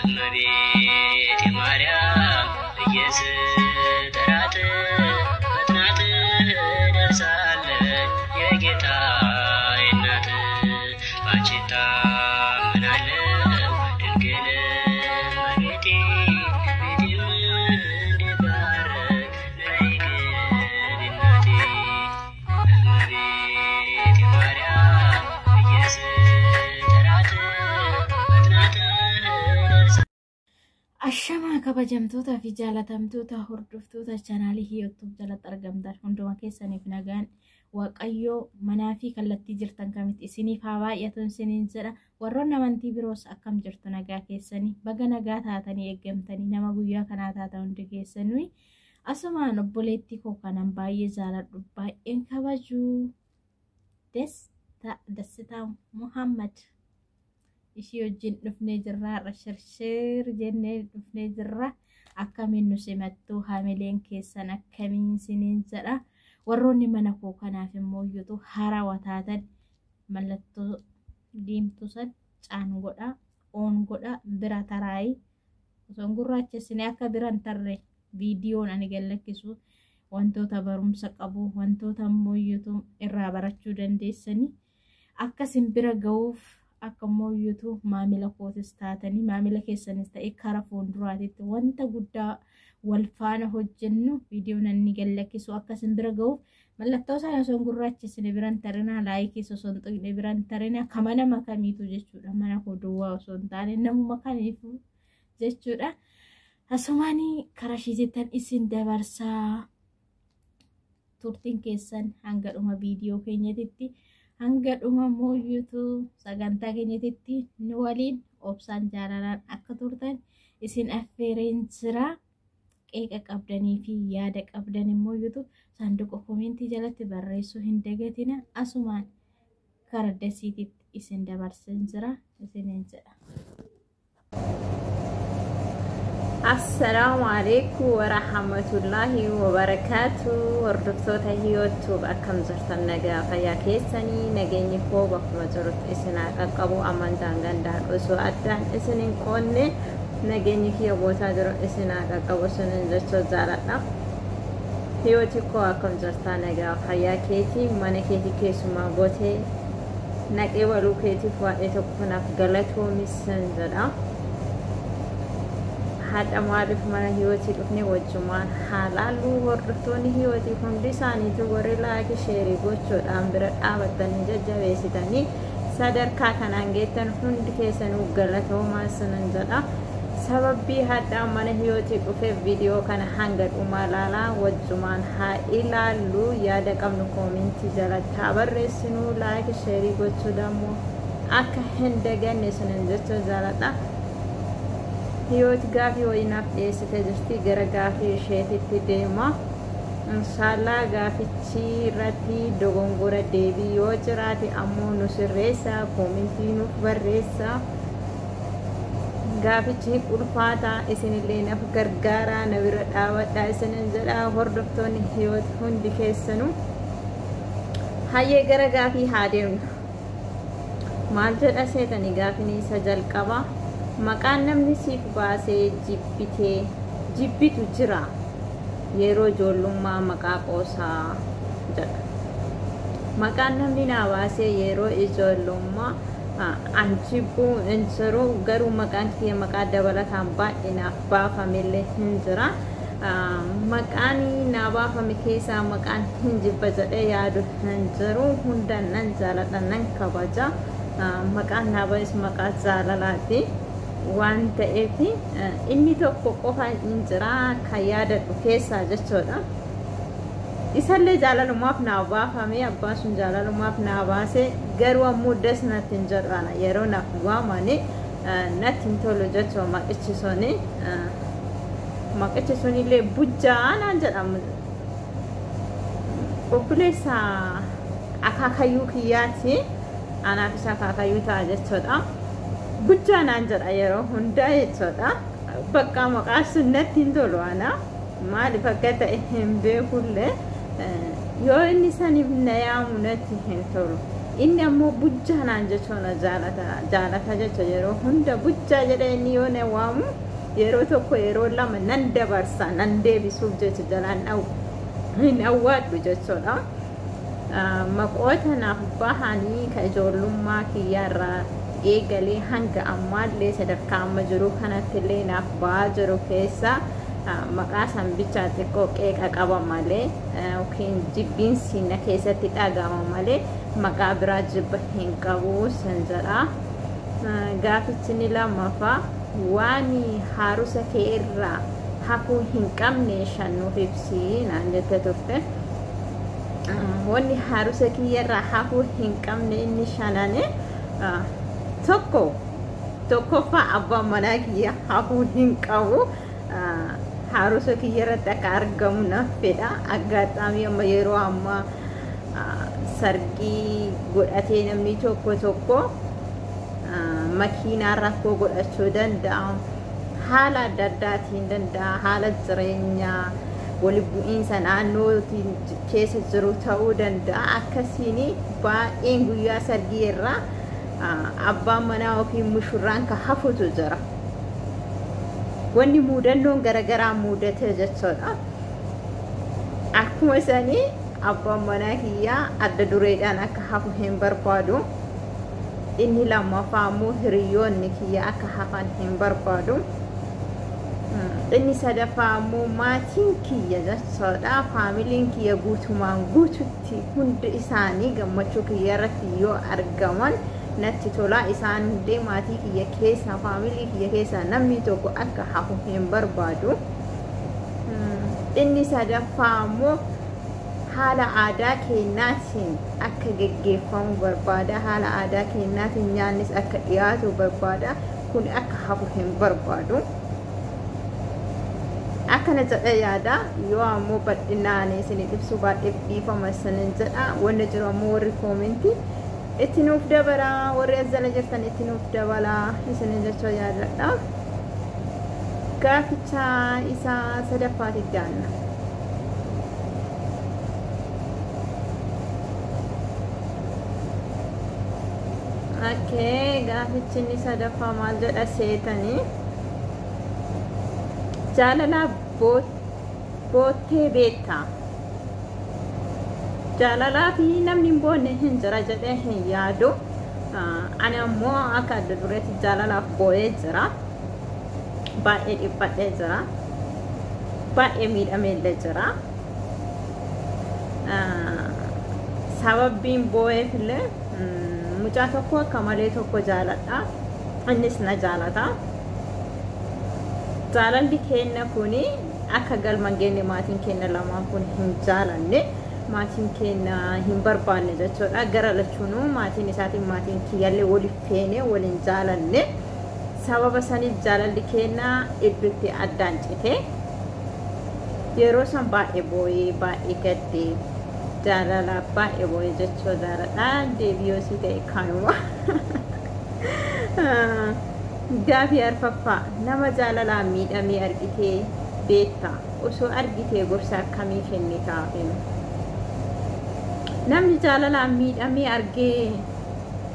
እመቤቴ ማርያም ብዬ ስጠራት ፈጥና ትደርሳለች የጌታዬ እናት። ባንቺ እታመናለሁ ድንግል እመቤቴ፣ ቤቴም እንዲባረክ ነይ ግቢ እናቴ። እመቤቴ ማርያም ብዬ ስጠራት ፈጥና ትደርሳለች። Ashamaa kabajamtoota fi jaalatamtoota hordoftoota chaanaalii Hiyyootuuf jalatti argamtan hunduma keessaniif nagaan Waaqayyoo manaa fi kallattii jirtan kamitti isiniif haa baay'atu isiniin jedha. Warroonni amantii biroos akkam jirtu, nagaa keessanii? Baga nagaa taatanii eeggamtanii nama guyyaa kanaa taatan hundi keessanii asumaan obboleettii koo kanan baay'ee jaaladhu, baay'een kabaju, Dassitaa Muhammad ishii wajjin dhufnee jirra. Har'a shirshir jennee dhufnee jirra. Akkamiin nu simattuu, haamileen keessan akkamiin isiniin jedha. Warroonni mana koo kanaaf immoo iyyutu haarawaa taatan mallattoo diimtuu san caan godha, oon godha, bira taraayii osoo hin gurraachessine akka bira hin tarre. Viidiyoon ani gallakkisu wantoota barumsa qabu, wantoota immoo iyyutu irraa barachuu dandeessanii akkasin bira ga'uuf, akka immoo iyyutu maamila kootis taatanii maamila keessanis ta'e kara fuulduraatitti wanta guddaa wal faana hojjennu, viidiyoon inni gallakkisu akkasin bira ga'uuf mallattoo sana osoo hin gurraachessine biran tarinaa, laayikii osoo hin tuqne biran tarinaa. Kama nama kamiitu jechuudha, mana koo duwwaa osoo hin taane namuma kamiifuu jechuudha. Asumaanii karaa ishiitiin isin dabarsaa, turtiin keessan hanga dhuma viidiyoo keenyatitti, hanga dhuma mooyyutu sagantaa keenyatitti nu waliin obsaan jaalalaan akka turtan isin affeereen jira. Qeeqa qabdanii fi yaada qabdan immoo yuutu saanduqa koomentii jalatti barreessuu hin dagatina. Asumaan karaa dasiititti isin dabarseen jira isiniin jedha. Assalaamu alaikum warahmatullaahi wabarakaatu. Hordoftoota Hiyyootuuf, akkam jirtan? Nagaa fayyaa keessanii? Nageenyi koo bakkuma jirutti isin haa qaqqabu. Amantaan gandaan osoo addaan isin hin qoonne nageenyi kiyya bootaa jiru isin haa qaqqabu isinin jechuu jaaladha. Hiyyooti koo, akkam jirtaa? Nagaa fayyaa keetii? Mana keetii keessumaa gootee naqee waluu keetiif waa'ee tokko naaf galatoomisan jedha. Haadha maaliif mana Hiyootii dhufne wajjumaan haa laallu. Hordoftoonni Hiyootii hundi isaaniitu warri laayikii sheerii gochuudhaan bira dhaabatanii jajjabeessitanii sadarkaa kanaan geettan hundi keessanuu galatoomaa isinan jedha. Sababbii hadhaa mana Hiyootii dhufeef viidiyoo kana hanga dhumaa laalaa, wajjumaan haa ilaallu. Yaada qabnu koomentii jalatti haa barreessinu. Laayikii sheerii gochuu dammoo akka hin daganne isinan jechuu jaaladha. Hiyooti gaafii wayinaaf dhiyeessitee jirti, gara gaafii isheetitti deema. Inshaallah gaafichi irratti dogongora deebii yoo jiraate ammoo nu sirreessa, koomentii nuuf barreessa. Gaafichi ulfaataa, isinillee naaf gargaaraa, na bira dhaabadhaa isinin jedha hordoftoonni Hiyooti hundi keessanuu. Hayyee, gara gaafii haa deemnu. Maal jedha seetanii gaafiin isa jalqaba? Maqaan namni siif baasee jibbitee jibbitu jira yeroo ijoollummaa, maqaa qoosaa jedha. Maqaan namni naa baasee yeroo ijoollummaa an jibbuu hin jiru, garuu maqaan kiyya maqaa dabalataan baay'ee naaf baafamellee hin jira. Maqaan naa baafame keessaa maqaan hin jibba jedhee yaadu hin jiru. Hunda nan jaaladha, nan kabaja. Maqaan naa ba'es maqaa jaalalaati waan ta'eef inni tokko qofa hin jira kan yaadadhu keessaa jechuudha. Isallee jaalalumaaf naa baafame, abbaan sun jaalalumaaf naa baase, garuu ammoo das natti hin jedhu. Ana yeroo naaf waamani natti hin tolu jechuudha maqichi suni. Maqichi sunillee Bujjaa naan jedhamu. Obboleessa akaakayyuu kiyyaati. Anaaf isa akaakayyuu ta'a jechuudha. Bujjaa naan jedha yeroo hundaa jechuudha. Bakka maqaa sun natti hin tolu ana. Maaliif akka ta'e hin beekullee, yoo inni saniif na yaamu natti hin tolu. Inni ammoo bujjaa naan jechuun jaalata jaalata jecha yeroo hunda bujjaa jedhee inni yoo na waamu yeroo tokko yeroo lama nan dabarsa, nan deebisuuf jecha jalaan hin awwaadhu jechuudha. Maqoota naaf bahanii ka ijoollummaa kiyyaarraa eegalee hanga ammaallee sadarkaa amma jiru kanattillee naaf bahaa jiru keessa maqaa san bichaa xiqqoo qeeqa qaba malee yookiin jibbiinsi na keessatti dhaga'ama malee maqaa biraa jibba hin qabu san jedha. Gaafichi ni lammaffaa, waan haarusa kee irraa hafuu hin qabne shan nuuf ibsii naan jette turte. Wanni haarusa kiyya irraa hafuu hin qabne inni shanane, tokko tokkoffaa, abbaan manaa kiyya hafuu hin qabu. Haarusa kiyya irratti akka argamu na fedha. Aggaxaamii amma yeroo ammaa sargii godhatee namni tokko tokko makiinaa rakkoo godhachuu danda'a. Haala adda addaatiin danda'a. Haala jireenyaa wali bu'iinsa naannootiin keessa jiru ta'uu danda'a. Akkasiin baay'een guyyaa sargii irraa abbaan manaa yookiin mushurraan ka hafutu jira. Wanni muudannoon garaagaraa muudate jechuudha. Akkuma isanii abbaan manaa kiyyaa adda dureedhaan akka hafu hin barbaadu. Inni lammaffaa immoo hiriyoonni kiyya akka hafan hin barbaadu. Inni sadaffaa immoo maatiin kiyya jechuudha. Faamiliin kiyya guutumaan guututti hundi isaanii gammachuu kiyya irratti yoo argaman natti tola. Isaan illee maatii kiyya keessa, faamilii kiyya keessa namni tokko akka hafu hin barbaadu. Inni sadaffaa immoo haala aadaa keenyaatiin akka geggeeffamu barbaada. Haala aadaa keenyaatiin nyaannis akka dhiyaatu barbaada. Kun akka hafu hin barbaadu. Akkana jedhee yaada. Yoo ammoo bal'inaan isin ibsuu baadheef dhiifama isinin jedha. Wanni jiru ammoo warri koomentii itti nuuf dabalaa, warri as jala jirtan itti nuuf dabalaa isinin jechuu yaadadha. Gaaficha isaa sadaffaatitti jaanna. Okay, gaafichi inni sadaffaa maal jedha seetanii? Jaalala boottee beektaa? Jaalalaa fi namni hin boonne hin jira jedhee hin yaadu. Ani ammoo akka adda dureetti jaalalaaf boo'ee jira. Baay'ee dhiphadhee jira. Baay'ee miidhameellee jira. Sababbiin boo'eef illee mucaa tokko akka malee tokko jaaladha. Innis na jaalata. Jaalalli keenya kuni akka galma hin geenye maatiin keenya lamaan kun hin jaalanne. Maatiin keenya hin barbaanne jechuudha. Gara lachuunuu maatiin isaatiin maatiin kiyyallee waliif feene waliin jaalanne. Sababa saniif jaalalli keenya iddootti addaan cite. Yeroo san baay'ee boo'ee, baay'ee gaddee, jaalala baay'ee boo'ee jechuu jaaladha. Deebii yoo sii ta'e kanuma. Gaafii arfaffaa, nama jaalalaan miidhamee argitee beektaa? Osoo argitee gorsa akkamii kennitaaf? Namni jaalalaan miidhamee argee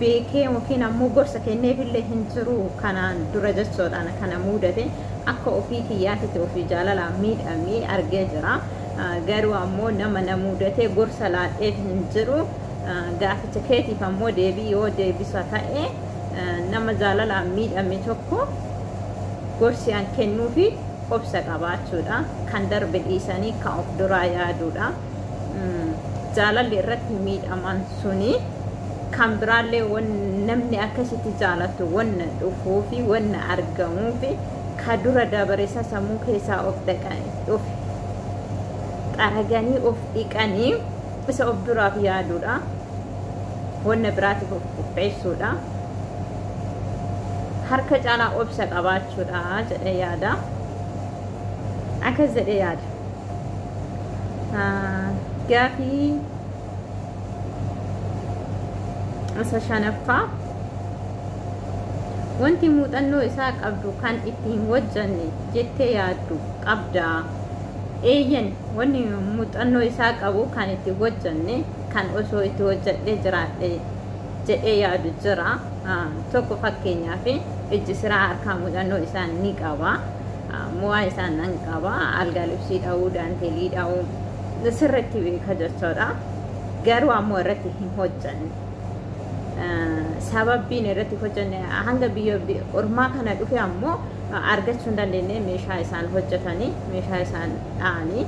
beekee yookiin ammoo gorsa kenneefillee hin jiru kanaan dura jechuudhaan. Kana mudate akka ofii kiyyaatitti ofii jaalalaan miidhamee argee jira. Garuu ammoo nama na mudatee gorsa laadheef hin jiru. Gaaficha keetiif ammoo deebii yoo deebisa ta'e, nama jaalalaan miidhame tokko gorsi an kennuufi obsa qabaachuudha. Kan darbe dhiisanii kan of duraa yaaduudha. Jaalalli irratti miidhaman suni kan biraallee namni akkasitti jaalatu wanna dhufuu fi wanna argamuu fi ka dura dabaresa sammuu keessaa of dhaqan of xaraganii of dhiqanii isa of duraaf yaaduudha. Wanna biraatiif of qopheessuudha. Harka caalaa obsa qabaachuudha jedhee yaada. Akkas jedhee yaada. Gaafii isa shanaffaa, wanti muuxannoo isaa qabdu kan ittiin hojjanne jettee yaaddu qabdaa? Eeyyan, wanni muuxannoo isaa qabu kan itti hojjanne, kan osoo itti hojjadhee jiraadhe jedhee yaadu jira. Tokko fakkeenyaaf ijji siraa harkaa muuxannoo isaan ni qaba. Mo'aa isaan nan qaba. Algaa libsii dha'uu, daanteelii dha'uu sirriitti beeka jechuudha. Garuu ammoo irratti hin hojjanne. Sababbiin irratti hojjanne hanga biyya ormaa kana dhufe ammoo argachuu hin dandeenye meeshaa isaan hojjetanii, meeshaa isaan dha'anii,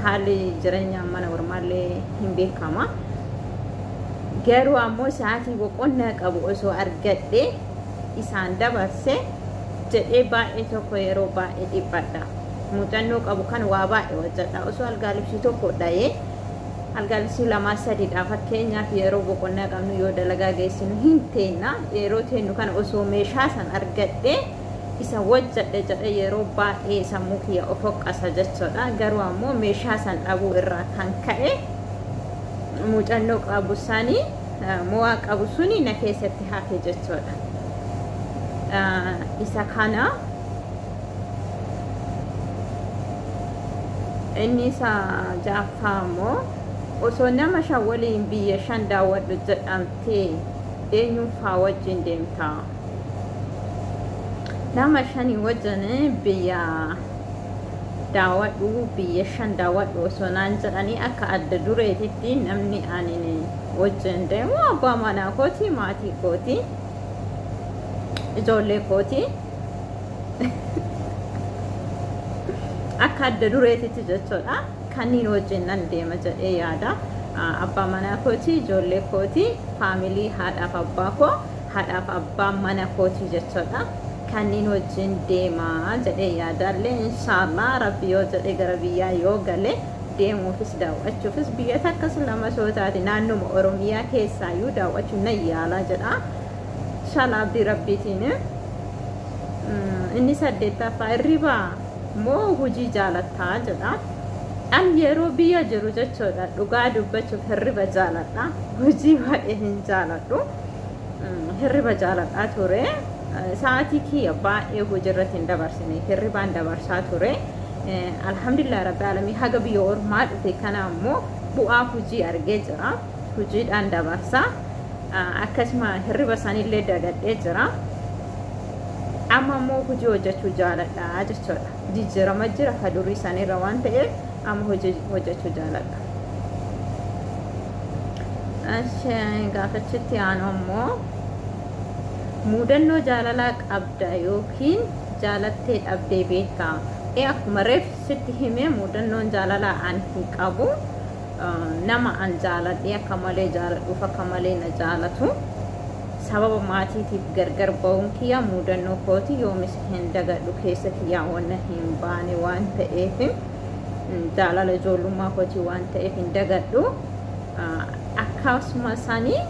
haalli jireenya mana ormaallee hin beekama. Garuu ammoo sa'aatii boqonnaa qabu osoo argadhee isaan dabarse jedhee baay'ee tokko yeroo baay'ee dhiphadha. Muuxannoo qabu kan waa baay'ee hojjedha. Osoo algaa libsii tokko dha'ee algaa libsii lamaa sadiidha fakkeenyaaf yeroo boqonnaa qabnu yoo dalagaa geessinu hin teenna, yeroo teennu kana osoo meeshaa san argadhee isa hojjedhe jedhee yeroo baay'ee sammuu kiyya of hoqqasa jechuudha. Garuu ammoo meeshaa san dhabuu irraa kan ka'e muuxannoo qabu sanii mo'aa qabu suni na keessatti hafe jechuudha. Isa kana inni isa ja'affaa immoo osoo nama shan waliin biyya shan daawwadhu jedhamtee eenyuun faa wajjin deemta? Nama shanii wajjin biyya daawwadhu, biyya shan daawwadhu osoo naan jedhanii akka adda dureetitti namni ani wajjin deemu abbaa manaa kooti, maatii kooti, ijoollee kooti. Akka adda dureetitti jechuudha. Kanneen wajjin nan deema jedhee yaada. Abbaa manaa kooti, ijoollee kooti, faamilii haadhaaf abbaa koo, haadhaaf abbaa mana kooti jechuudha. Kanneen wajjin deema jedhee yaadallee inshaallah rabbi yoo jedhee gara biyyaa yoo gale deemuufis daawwachuufis biyya takkas lama soo taate naannoma Oromiyaa keessaayyuu daawwachuu nan yaala jedha. Inshaallah abdii rabbiitiin. Inni saddeettaffaa hirribaa moo hojii jaalattaa jedha. An yeroo biyya jiru jechuudha dhugaa dubbachuuf hirriba jaaladha. Hojii baay'ee hin jaaladhu. Hirriba jaaladhaa ture. Sa'aatii kiyya baay'ee hojii irratti hin dabarsine, hirribaan dabarsaa ture. Alhamdulillah rabbi alamii haga biyya ormaa dhufe kana ammoo bu'aa hojii argee jira. Hojiidhaan dabarsaa. Akkasuma hirriba sanillee dagadhee jira. Amma ammoo hojii hojjechuu jaaladha jechuudha. Jijjiirama jira ka durii sanirra waan ta'eef amma hojii hojjechuu jaaladha. Gaafachitti aanu ammoo muudannoo jaalalaa qabda yookiin jaalattee dhabdee beektaa? Akkuma reef sitti himee muudannoon jaalalaa an hin qabu. Nama an jaaladhee akka malee jaaladhuuf akka malee na jaalatu. Sababa maatiitiif gargar ba'uun kiyya muudannoo kooti yoomis hin dagadhu, keessa kiyyaa wanna hin baane waan ta'eef, jaalala ijoollummaa kootii waan ta'eef hin dagadhu. Akkasuma sanii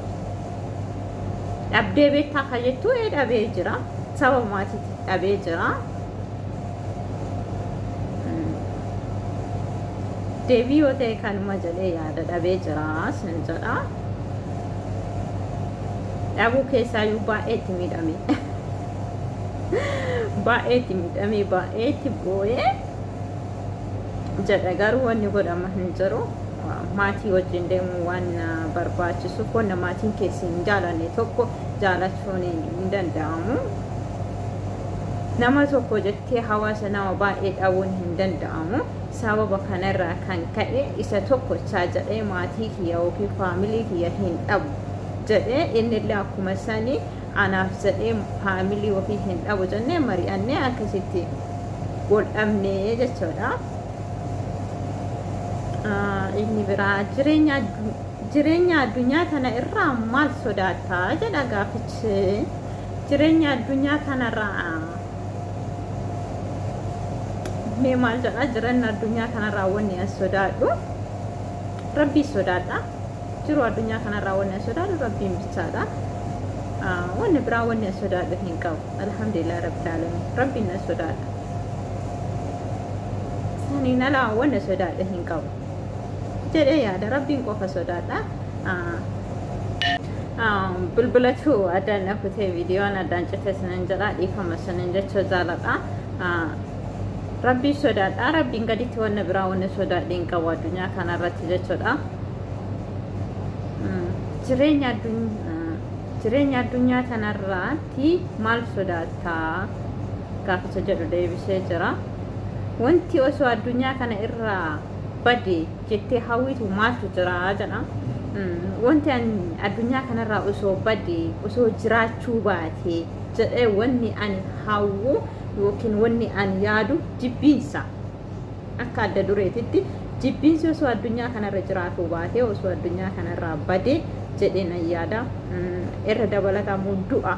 dhabdee beektaa ka jettu dhabee jira. Sababa maatiitiif dhabee jira. Deebii yoo ta'e kanuma jedhee yaada, dhabee jira sin jedha. Dhabuu keessaayyuu baay'ee itti miidhame. Baay'ee itti miidhame, baay'ee itti boo'ee jedha, garuu wanni godhama hin jiru. Maatii wajjin deemuu waan barbaachisuuf wanna maatiin keessi hin jaalanne tokko jaalachuun hin danda'amu. Nama tokko jettee hawaasa nama baay'ee dhabuun hin danda'amu. Sababa kanarraa kan ka'e isa tokkochaa jedhee maatii kiyya yookiin faamilii kiyya hin dhabu jedhee, innillee akkuma sanii anaaf jedhee faamilii ofii hin dhabu jennee mari'annee akkasitti wal dhabnee jechuudha. Inni biraa jireenya addunyaa kana irraa maal sodaattaa jedha gaafichi. Jireenya addunyaa kanarraa mee maal jedha? Jireenya addunyaa kanarraa wanni as sodaadhu rabbii sodaadha. Jiru addunyaa kanarraa wanni as sodaadhu rabbiin bichaadha. Wanni biraa wanni as sodaadhu hin qabu. Alhamdulillah rabbil alamin, rabbiin as sodaadha. Saniin alaa wanni sodaadhu hin qabu jedhee yaada, rabbiin qofa sodaadha. Bilbilatu addaan na kutee viidiyoon addaan cite sanin jedha, dhiifama sanin jechuu jaaladha. Rabbii sodaadha. Rabbiin gaditti wanna biraa wanni sodaadhe hin qabu addunyaa kanarratti jechuudha. Jireenya addunyaa Jireenya addunyaa kanarraatti maal sodaattaa gaaficha jedhu deebisee jira. Wanti osoo addunyaa kana irraa bade jettee hawwitu maaltu jira jedha. Wanti addunyaa kanarraa osoo bade, osoo jiraachuu baate jedhee wanni ani hawwu yookiin wanni ani yaadu jibbiinsa. Akka adda dureetitti jibbiinsi osoo addunyaa kanarra jiraachuu baate, osoo addunyaa kanarraa bade jedhee nan yaada. Irra dabalataa immoo du'a.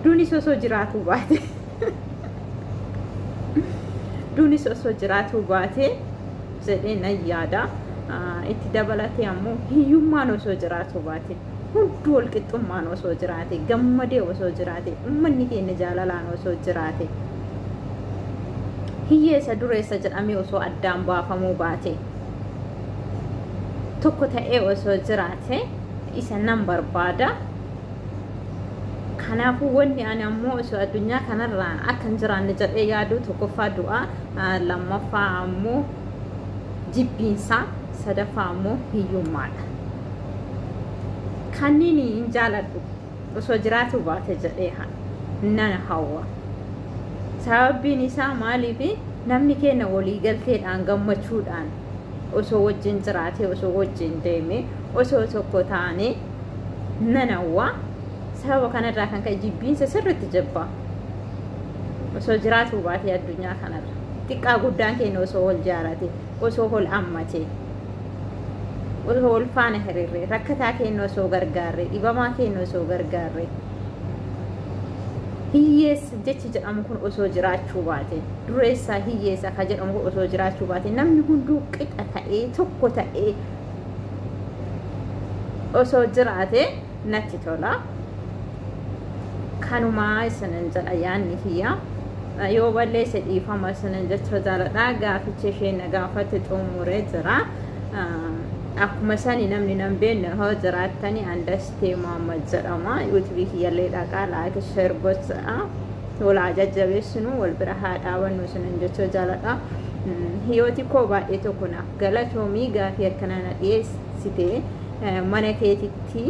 Duunis osoo jiraachuu baate. Duunis osoo jiraachuu baate jedhee nan yaada. Itti dabalatee ammoo hiyyummaan osoo jiraachuu baate, hunduu walqixxummaan osoo jiraate, gammadee osoo jiraate, uummanni keenya jaalalaan osoo jiraate, hiyyeessa dureessa jedhamee osoo addaan baafamuu baate, tokko ta'ee osoo jiraate isa nan barbaada. Kanaafuu wanni ani ammoo osoo addunyaa kanarraa akka hin jiraanne jedhee yaadu tokkoffaa du'a, lammaffaa ammoo jibbiinsa, sadaffaa ammoo hiyyummaadha. Kanneen hin jaaladhu osoo jiraatu baate jedhee nan hawwa. Sababbiin isaa maaliif namni keenya walii galteedhaan gammachuudhaan osoo wajjin jiraate, osoo wajjin deeme, osoo tokko taane nan hawwa. Sababa kanarraa kan ka'e jibbiinsa sirriitti jibba. Osoo jiraatu baate addunyaa kanarra. Xiqqaa guddaan keenya osoo wal jaalate, osoo wal hammate, osoo wal faana hiriirre, rakkataa keenya osoo gargaarre, dhibamaa keenya osoo gargaarre, hiyyeessa jechi jedhamu kun osoo jiraachuu baate, dureessaa hiyyeessa ka jedhamu kun osoo jiraachuu baate, namni hunduu qixa ta'ee tokko ta'ee osoo jiraate natti tola. Kanumaa isinan jedha yaanni kiyya. Yoo balleesse dhiifama isinan jecha jaaladha. Gaaficha isheen na gaafate xumuree jira. Akkuma sani namni nan beekne hoo jiraattani Andastee Muhammad jedhama. Yuutuubii kiyyallee dhaqaa like share gocha. Wal haa jajjabeessinu, wal bira haa dhaabannu isinan jecha jaaladha. Hiyooti koo baay'ee tokko naaf galatoomii gaafii akkanaa na dhiyeessite mana keetitti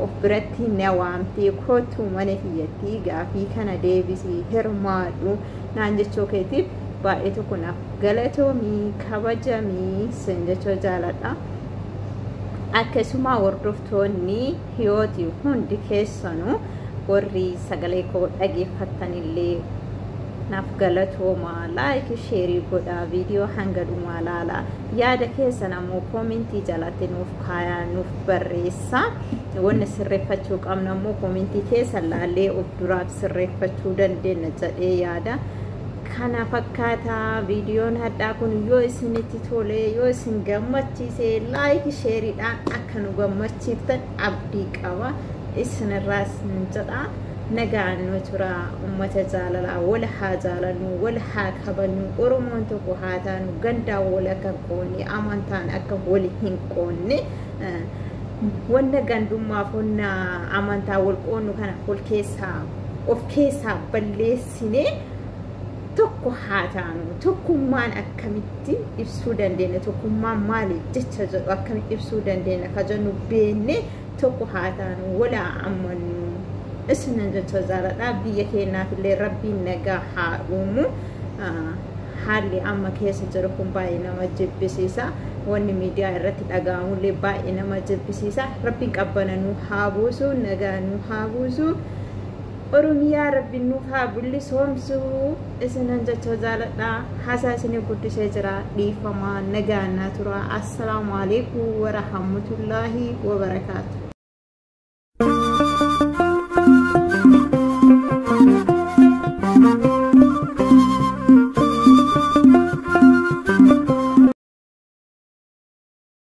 of biratti na waamtee kootu mana kiyyatti gaafii kana deebisii hirmaadhu naan jechuu keetiif baay'ee tokko naaf galatoomii kabajamii sin jechuu jaaladha. Akkasuma hordoftoonni hiyooti hundi keessanuu warri sagalee koo dhageeffattanillee naaf galatoomaa, like share godhaa, viidiyoo hanga dhumaa laalaa, yaada keessan ammoo koomentii jalatti nuuf kaayaa, nuuf barreessaa. Wanni sirreeffachuu qabnu ammoo koomentii keessa laallee of duraaf sirreeffachuu dandeenya jedhee yaada. Kana fakkaataa viidiyoon hadhaa kun yoo isinitti tole, yoo isin gammachiise like sheeriidhaan akka nu gammachiiftan abdii qaba. Isinirraas jedha. Nagaan nu tura uummata jaalalaa, wal haa jaalannu, wal haa kabajnu, Oromoon tokko haa taanu, gandaan wal akka hin qoonne, amantaan akka wal hin qoonne, wanna gandummaaf wanna amantaa wal qoonnu kana wal keessaa of keessaa balleessinee tokko haa taanu. Tokkummaan akkamitti ibsuu dandeenya, tokkummaan maali jecha jedhu akkamitti ibsuu dandeenya ka jennu beenne tokko haa taanu, wal haa amannu isinan jecha jaaladha. Biyya keenyaaf illee rabbiin nagaa haa uumu. Haalli amma keessa jiru kun baay'ee nama jibbisiisa. Wanni miidiyaa irratti dhaga'amullee baay'ee nama jibbisiisa. Rabbiin qabbana nu haa buusu, nagaa nu haa buusu. Oromiyaa rabbiin nuuf haa bilisoomsu isinan jecha jaaladha. Haasaa isinii guddisee jira. Dhiifamaa, nagaa naa tura. Assalaamu alaikum warahmatullaahi wabarakaatu.